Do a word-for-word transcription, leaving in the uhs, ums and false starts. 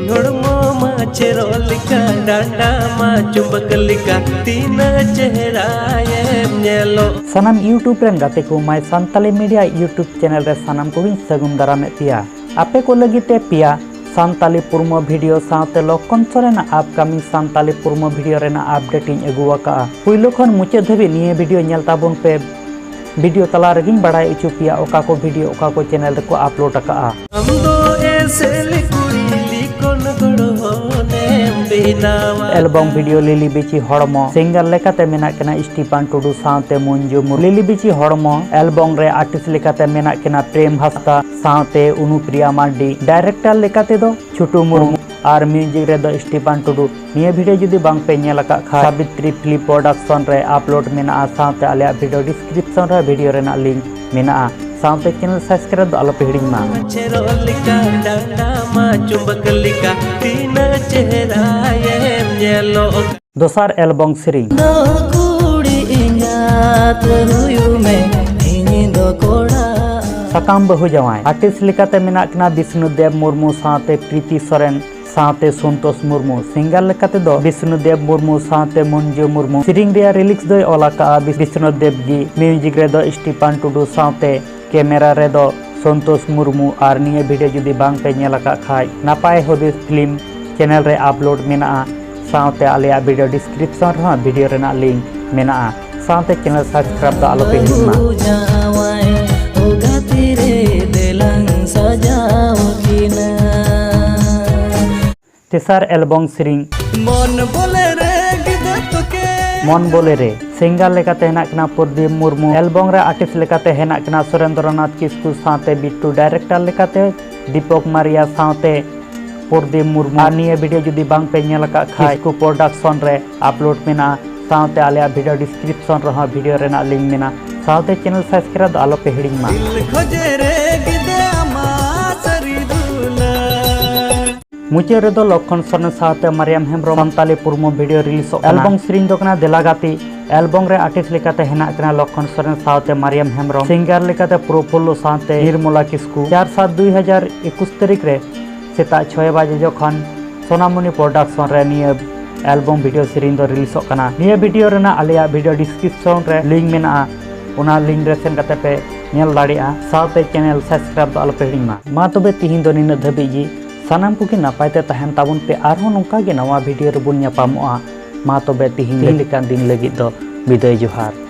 ᱦᱚᱲᱢᱚ ᱢᱟ ᱪᱮᱨᱚᱜ ᱞᱮᱠᱟ, ᱰᱟᱸᱰᱟ ᱢᱟ ᱪᱩᱢᱵᱚᱠ ᱞᱮᱠᱟ, ᱛᱤᱱᱟᱹᱜ ᱪᱮᱦᱨᱟᱭᱮᱢ ᱧᱮᱞᱚᱜ᱾ ᱥᱟᱱᱟᱢ YouTube ᱨᱮᱱ ᱜᱟᱛᱮ ᱠᱚ My Santali Media YouTube channel ᱨᱮ ᱥᱟᱱᱟᱢ ᱠᱚᱜᱮᱧ ᱥᱟᱹᱜᱩᱱ ᱫᱟᱨᱟᱢᱮᱫ ᱯᱮᱭᱟ᱾ ᱟᱯᱮ ᱠᱚ ᱞᱟᱹᱜᱤᱫ ᱛᱮ ᱯᱮᱭᱟ ᱥᱟᱱᱛᱟᱞᱤ ᱯᱩᱨᱢᱚ video ᱥᱟᱶᱛᱮ ᱞᱚᱠᱠᱷᱚᱱ ᱥᱚᱨᱮᱱᱟᱜ upcoming ᱥᱟᱱᱛᱟᱞᱤ ᱯᱩᱨᱢᱚ video ᱨᱮᱱᱟᱜ update ᱤᱧ ᱟᱹᱜᱩ ᱟᱠᱟᱫᱼᱟ᱾ ᱯᱩᱭᱞᱩ ᱠᱷᱚᱱ ᱢᱩᱪᱟᱹᱫ ᱫᱷᱟᱹᱵᱤᱡ ᱱᱤᱭᱟᱹ video ᱧᱮᱞ ᱛᱟᱵᱚᱱ ᱯᱮ᱾ Video ᱛᱟᱞᱟ ᱨᱮᱜᱮᱧ ᱵᱟᱲᱟᱭ ᱦᱚᱪᱚ ᱯᱮᱭᱟ ᱚᱠᱟ ᱠᱚ video ᱚᱠᱟ ᱠᱚ channel ᱨᱮᱠᱚ upload ᱟᱠᱟᱫᱼᱟ᱾ ᱟᱢ ᱫᱚ ᱮᱥᱮᱞ ᱠᱩᱲᱤ ᱞᱤᱠᱚᱱ ᱜᱚᱲᱦᱚᱱᱮᱢ ᱵᱮᱱᱟᱣᱟ᱾ Album video ᱞᱤᱞᱤ ᱵᱤᱪᱤ ᱦᱚᱲᱢᱚ᱾ Singer ᱞᱮᱠᱟᱛᱮ ᱢᱮᱱᱟᱜ ᱠᱤᱱᱟ ᱥᱴᱤᱯᱷᱟᱱ ᱴᱩᱰᱩ ᱥᱟᱶᱛᱮ ᱢᱚᱧᱡᱩ ᱢᱩᱨᱢᱩ᱾ ᱞᱤᱞᱤ ᱵᱤᱪᱤ ᱦᱚᱲᱢᱚ album ᱨᱮ artist ᱞᱮᱠᱟᱛᱮ ᱢᱮᱱᱟᱜ ᱠᱤᱱᱟ ᱯᱨᱮᱢ ᱦᱟᱸᱥᱫᱟ ᱥᱟᱶᱛᱮ ᱩᱱᱩᱯᱨᱤᱭᱟ ᱢᱟᱨᱰᱤ᱾ Director ᱞᱮᱠᱟ ᱛᱮᱫᱚ ᱪᱷᱩᱴᱩ ᱢᱩᱨᱢᱩ ᱟᱨ music ᱨᱮᱫᱚ ᱥᱴᱤᱯᱷᱟᱱ ᱴᱩᱰᱩ᱾ ᱱᱤᱭᱟᱹ video ᱡᱩᱫᱤ ᱵᱟᱝ ᱯᱮ ᱧᱮᱞ ᱟᱠᱟᱫ ᱠᱷᱟᱱ, ᱥᱟᱵᱤᱛᱨᱤ Film Production ᱨᱮ upload ᱢᱮᱱᱟᱜᱼᱟ, ᱥᱟᱶᱛᱮ ᱟᱞᱮᱭᱟᱜ video description ᱨᱮ video ᱨᱮᱱᱟᱜ link ᱢᱮᱱᱟᱜᱼᱟ, ᱥᱟᱶᱛᱮ channel subscribe ᱫᱚ ᱟᱞᱚ ᱯᱮ ᱦᱤᱲᱤᱧ ᱢᱟ᱾ ᱪᱮᱨᱚᱜ ᱞᱮᱠᱟ, ᱰᱟᱸᱰᱟ ᱢᱟ ᱪᱩᱢᱵᱚᱠ ᱞᱮᱠᱟ, ᱛᱤᱱᱟᱹᱜ ᱪᱮᱦᱨᱟᱭᱮᱢ ᱧᱮᱞᱚᱜ᱾ ᱫᱚᱥᱟᱨ album ᱥᱮᱨᱮᱧ᱾ ᱫᱚ ᱠᱩᱲᱤ ᱮᱸᱜᱟᱛ ᱦᱩᱭᱩᱜ ᱢᱮ, ᱤᱧ ᱫᱚ ᱠᱚᱲᱟ᱾ ᱥᱟᱠᱟᱢ ᱵᱟᱹᱦᱩ ᱡᱟᱶᱟᱭ᱾ Artist ᱞᱮᱠᱟᱛᱮ ᱢᱮᱱᱟᱜ ᱠᱤᱱᱟ ᱵᱤᱥᱱᱩ ᱫᱮᱵ ᱢᱩᱨᱢᱩ ᱥᱟᱶᱛᱮ ᱯᱨᱤᱛᱤ ᱥᱚᱨᱮᱱ ᱥᱟᱶᱛᱮ ᱥᱚᱱᱛᱳᱥ ᱢᱩᱨᱢᱩ᱾ Singer ᱞᱮᱠᱟᱛᱮᱫᱚ ᱵᱤᱥᱱᱩ ᱫᱮᱵ ᱢᱩᱨᱢᱩ ᱥᱟᱶᱛᱮ ᱢᱚᱧᱡᱩ ᱢᱩᱨᱢᱩ᱾ ᱥᱮᱨᱮᱧ ᱨᱮᱭᱟᱜ lyrics ᱫᱚᱭ ᱚᱞ ᱟᱠᱟᱫᱼᱟ ᱵᱤᱥ-, ᱵᱤᱥᱱᱩ ᱫᱮᱵ ᱜᱮ᱾ Music ᱨᱮᱫᱚ ᱥᱴᱤᱯᱷᱟᱱ ᱴᱩᱰᱩ ᱥᱟᱶᱛᱮ camera ᱨᱮᱫᱚ ᱥᱚᱱᱛᱳᱥ ᱢᱩᱨᱢᱩ᱾ ᱟᱨ ᱱᱤᱭᱟᱹ video ᱡᱩᱫᱤ ᱵᱟᱝ ᱯᱮ ᱧᱮᱞ ᱟᱠᱟᱫ ᱠᱷᱟᱡ, ᱱᱟᱯᱟᱭ ᱦᱩᱫᱤᱥ film channel ᱨᱮ upload ᱢᱮᱱᱟᱜᱼᱟ, ᱥᱟᱶᱛᱮ ᱟᱞᱮᱭᱟᱜ video description ᱨᱮᱦᱚᱸ video ᱨᱮᱱᱟᱜ link ᱢᱮᱱᱟᱜᱼᱟ, ᱥᱟᱶᱛᱮ channel subscribe ᱫᱚ ᱟᱞᱚ ᱯᱮ ᱦᱤᱲᱤᱧ ᱢᱟ᱾ ᱵᱟᱹᱦᱩ ᱡᱟᱶᱟᱭ, ᱳ ᱜᱟᱛᱮ ᱨᱮ ᱫᱮᱞᱟᱝ ᱥᱟᱡᱟᱣ ᱠᱤᱱᱟ᱾ ᱛᱮᱥᱟᱨ album ᱥᱮᱨᱮᱧ᱾ ᱢᱚᱱ ᱵᱚᱞᱮ ᱨᱮ ᱜᱤᱫᱟᱹᱨ ᱛᱚᱠᱮ᱾ ᱢᱚᱱ ᱵᱚᱞᱮ ᱨᱮ᱾ Singer ᱞᱮᱠᱟᱛᱮ ᱦᱮᱱᱟᱜ ᱠᱤᱱᱟ ᱯᱨᱚᱫᱤᱯ ᱢᱩᱨᱢᱩ᱾ Album ᱨᱮ artist ᱞᱮᱠᱟᱛᱮ ᱦᱮᱱᱟᱜ ᱠᱤᱱᱟ ᱥᱩᱨᱮᱱᱫᱨᱚᱱᱟᱛᱷ ᱠᱤᱥᱠᱩ ᱥᱟᱶᱛᱮ ᱵᱤᱴᱴᱩ᱾ Director ᱞᱮᱠᱟᱛᱮ ᱫᱤᱯᱚᱠ ᱢᱟᱨᱤᱭᱟ ᱥᱟᱶᱛᱮ ᱯᱨᱚᱫᱤᱯ ᱢᱩᱨᱢᱩ᱾ ᱟᱨ ᱱᱤᱭᱟᱹ video ᱡᱩᱫᱤ ᱵᱟᱝ ᱯᱮ ᱧᱮᱞ ᱟᱠᱟᱫ ᱠᱷᱟᱡ, ᱠᱤᱥᱠᱩ Production ᱨᱮ upload ᱢᱮᱱᱟᱜᱼᱟ, ᱥᱟᱶᱛᱮ ᱟᱞᱮᱭᱟᱜ video description ᱨᱮᱦᱚᱸ video ᱨᱮᱱᱟᱜ link ᱢᱮᱱᱟᱜᱼᱟ, ᱥᱟᱶᱛᱮ channel subscribe ᱫᱚ ᱟᱞᱚ ᱯᱮ ᱦᱤᱲᱤᱧ ᱢᱟ᱾ ᱫᱤᱞ ᱠᱷᱚᱡᱮ ᱨᱮ ᱜᱤᱫᱟᱹ ᱟᱢᱟ ᱥᱟᱹᱨᱤ ᱫᱩᱞᱟᱹᱲ᱾ ᱢᱩᱪᱟᱹᱫ ᱨᱮᱫᱚ ᱞᱚᱠᱠᱷᱚᱱ ᱥᱚᱨᱮᱱ ᱥᱟᱶᱛᱮ ᱢᱟᱨᱤᱭᱟᱢ ᱦᱮᱢᱵᱨᱚᱢ ᱥᱟᱱᱛᱟᱞᱤ ᱯᱩᱨᱢᱩ video releaseᱚᱜ ᱠᱟᱱᱟ᱾ Album ᱥᱮᱨᱮᱧ ᱫᱚ ᱠᱟᱱᱟ ᱫᱮᱞᱟ ᱜᱟᱛᱮ᱾ Album ᱨᱮ artist ᱞᱮᱠᱟᱛᱮ ᱦᱮᱱᱟᱜ ᱠᱤᱱᱟ ᱞᱚᱠᱠᱷᱚᱱ ᱥᱚᱨᱮᱱ ᱥᱟᱶᱛᱮ ᱢᱟᱨᱤᱭᱟᱢ ᱦᱮᱢᱵᱨᱚᱢ᱾ Singer ᱞᱮᱠᱟᱛᱮ ᱯᱨᱚᱯᱷᱩᱞᱞᱚ ᱥᱟᱶᱛᱮ ᱱᱤᱨᱢᱚᱞᱟ ᱠᱤᱥᱠᱩ᱾ ᱪᱟᱨ ᱥᱟᱛ ᱫᱩᱭ ᱦᱟᱡᱟᱨ ᱮᱠᱩᱥ ᱛᱟᱹᱨᱤᱠᱷ ᱨᱮ ᱥᱮᱛᱟᱜ ᱪᱷᱚᱭ ᱵᱟᱡᱮ ᱡᱚᱠᱷᱚᱱ ᱥᱳᱱᱟᱢᱩᱱᱤ ᱯᱨᱚᱰᱟᱠᱥᱚᱱ ᱨᱮ ᱱᱤᱭᱟᱹ ᱮᱞᱵᱚᱢ ᱵᱷᱤᱰᱤᱭᱳ ᱥᱮᱨᱮᱧ ᱫᱚ ᱨᱤᱞᱤᱡᱚᱜ ᱠᱟᱱᱟ᱾ ᱱᱤᱭᱟᱹ ᱵᱷᱤᱰᱤᱭᱳ ᱨᱮᱱᱟᱜ ᱟᱞᱮᱭᱟᱜ ᱵᱷᱤᱰᱤᱭᱳ ᱰᱤᱥᱠᱨᱤᱯᱥᱚᱱ ᱨᱮ ᱞᱤᱝᱠ ᱢᱮᱱᱟᱜᱼᱟ, ᱚᱱᱟ ᱞᱤᱝᱠ ᱨᱮ ᱥᱮᱱ ᱠᱟᱛᱮ ᱯᱮ ᱧᱮᱞ ᱫᱟᱲᱮᱭᱟᱜᱼᱟ᱾ ᱥᱟᱶᱛᱮ ᱪᱮᱱᱮᱞ ᱥᱟᱵᱥᱠᱨᱟᱭᱤᱵ ᱫᱚ ᱟᱞᱚᱯᱮ ᱦᱤᱲᱤᱧ ᱢᱟ᱾ ᱢᱟ ᱛᱚᱵᱮ ᱛᱤᱦᱤᱧ ᱫᱚ ᱱᱤᱱᱟᱹᱜ ᱫᱷᱟᱹᱵᱤᱡ ᱜᱮ᱾ ᱥᱟᱱᱟᱢ ᱠᱚᱜᱮ ᱱᱟᱯᱟᱭ ᱛᱮ ᱛᱟᱦᱮᱱ ᱛᱟᱵᱚᱱ ᱯᱮ, ᱟᱨᱦᱚᱸ ᱱᱚᱝᱠᱟ ᱜᱮ ᱱᱟᱣᱟ ᱵᱷᱤᱰᱤᱭᱳ ᱨᱮᱵᱚᱱ ᱧᱟᱯᱟᱢᱚᱜᱼᱟ᱾ ᱢᱟ ᱛᱚᱵᱮ ᱛᱤᱦᱤᱧ ᱛᱤᱦᱤᱧ ᱞᱮᱠᱟᱱ ᱫᱤᱱ ᱞᱟᱹᱜᱤᱫ ᱫᱚ ᱵᱤᱫᱟᱹᱭ, ᱡᱚᱦᱟᱨ᱾